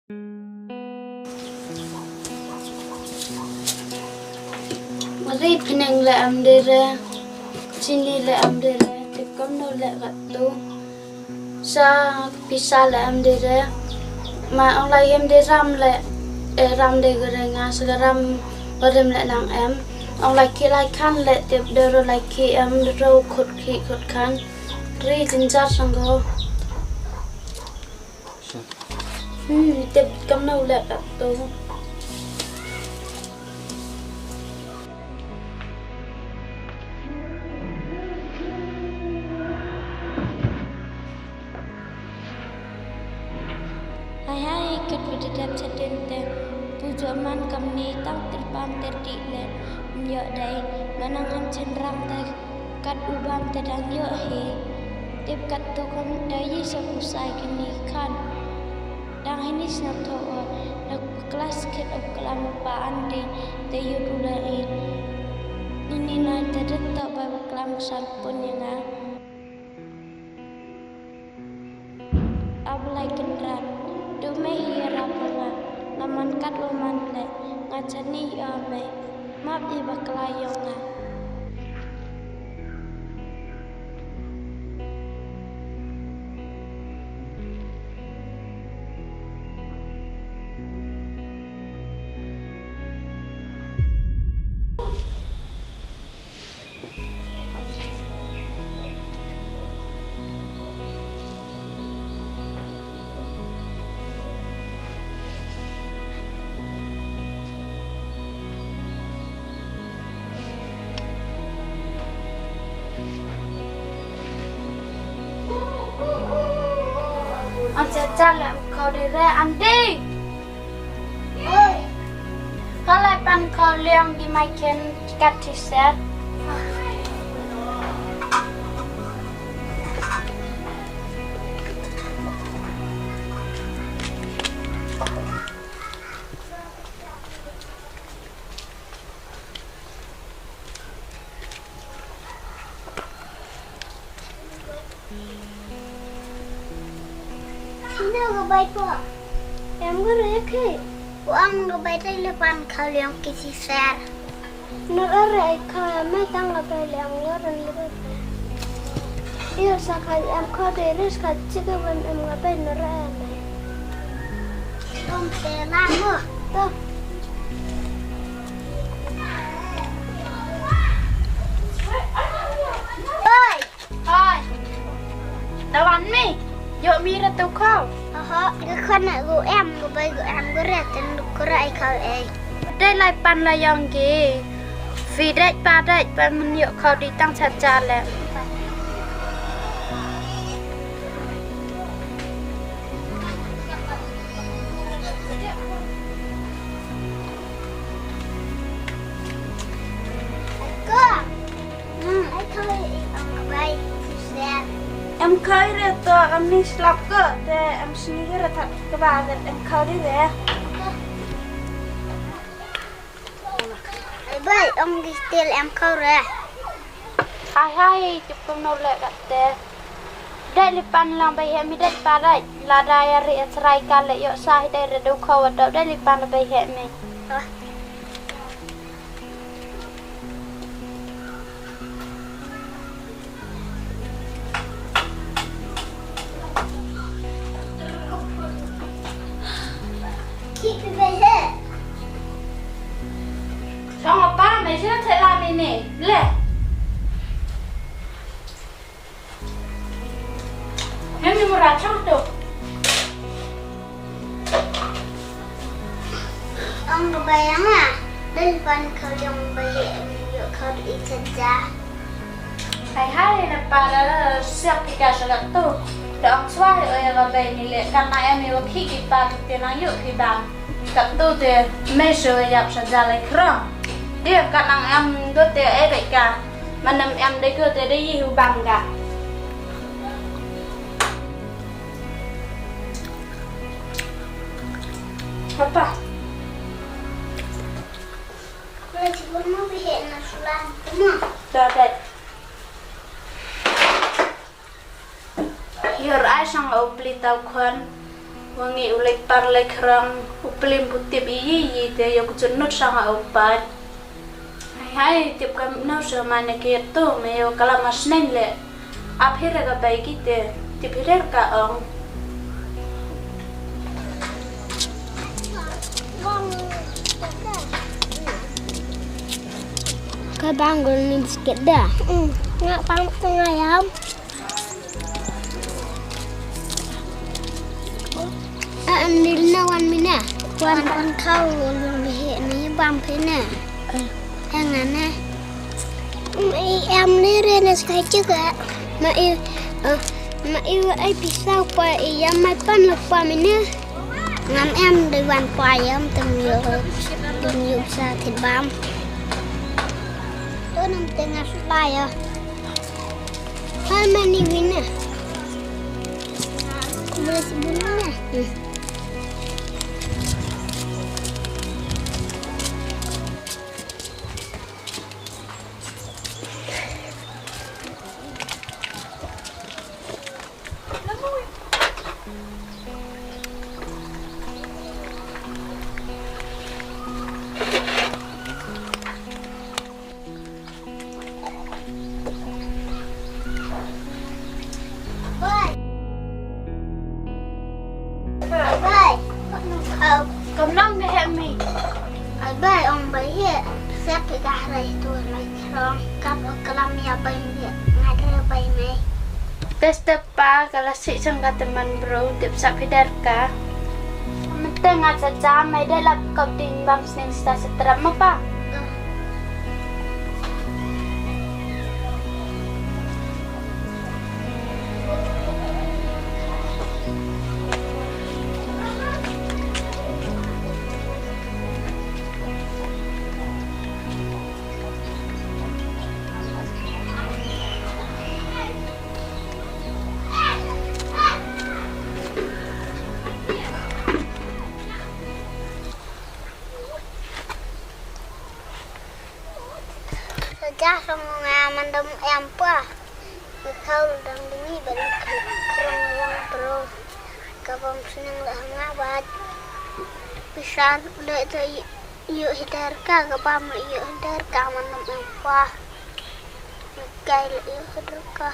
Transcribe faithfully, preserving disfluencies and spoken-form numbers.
Mari pyneng leh em dei re, chini leh em dei re, tip kumno leh katto. Sa pisa leh em dei re. Ma ong lai em dei ram leh, eh, ram dei gere nga sa ram barim leh nang em. Ong lai ki lai khan leh tip dei ro lai ki em dei ro khut ki khut khan. Ri jinjar sanggo. Hmm, tip kumno leh katto. Hai hai, kat ba dep chadien te, pu ju man kamni tang tirbam tirdih leh, ym ïoh dei, manang am chynrang te, kat u bam te dang ïoh hi, tip katto kham dei sa u sai kini khan. Dang hini sngap tho o, da klas kit u klam u pa andi, te yu du la i. Ini na te det to ba u klam san pun ïa nga. Ablai Kynrad, du me hi ïarap ïa nga, namar kat u man leh, nga chani ïa me, map i bakla ïong nga. Aunty, cha leh em khawdei re, aunty. Oi. Ka lai pan khawliang di mai ken kat ti set. Sino ka bai ko? Em ko re ke? Ko ang ka bai tai le pan khawliang ki si ser. Nor are ai kha me tang ka bai le ang nor an le. Io sa kha em khawdei ris kha chi ka ban em ka bai nor ai me. Tom te la mo. To. Oi. Hai. Da wan mi. Ïoh mi ra tu khaw. Aha, ka khana gu em, gu bai gu em, gu re ten gu re ai khaw ei. Dei lai pan la yong ki. Phi dei pa dei pan mun ïoh khaw di tang cha cha le. Ko. Hmm. Ai khaw i ong ka bai. Em khaw i re to em ni slap ko te em sni i re that ka ba gat em khaw di re. Ai bai ong di stil em khaw re. Hai hai chup kum no le gat te. Dei li pan lang bai he mi dei pa dei. Lada ïa ri ïa chrai ka le ïoh sa hi dei re du khaw wa dei li pan bai he mi. Song apa me sila thela mini le. Hem ni mura chang tu. Ong ka bai ong ah. Dei pan kau yang bai yu kau di chacha. Hai hai na pa da siap ki ka salat tu. Da ong suai oi ka bai ni le kan na em yu ki ki pa ki te na yu ki bang. Kat tu te me su yap sa ja lai khrong. Dia kat nang em go te e dei ka. Manam em dei go te dei yu bang ga. Papa. Kau cuba mau bihe na sulan tu ma. Dah dei. Ïoh ai sang u pli tau khun. Wa ngi u leit par leit khrong, u plim u tip ïa ïa te ïa ku jun nut sha nga u pat. Hai hai, tip kam nau sha ma ne ke tu, me ïa ka la ma sneng le. Ap hi re ka bai ki te, tip hi re ka ong. Ka bang gol ni biskit da. Hmm, nga pang tengah yam. An dil na wan mina. Wan wan kau lun bihe ni bam pina. Yang ana. Em ni re na skai juga. Ma i ma i wa ai pisau pa i ya mai pan lo pa mina. Ngam em de wan pa yam tem yo. Tem yo sa thit bam. Tu nam tengah supaya. Hai mani wina. Boleh sebelum mana? Hmm. Bai. Bai. Kam nang deh mi. Ai bai ong bai he. Sep dah rai tu lai khrong. Kap kalam ya bai he. Ngai deh bai mai. Test pa ka la sih seng ka teman bro, tip sa pidar ka. Mete nga sa jam, ai deh lap kop ding bam sning sta setrap ma pa. Saja sama nga mandam empa. Kau dang dini balik ke kerong yang pro. Kabam seneng dah ngabat. Pisan udah itu yuk hidar ka, kabam yuk hidar ka mandam empa. Kai yuk hidar ka.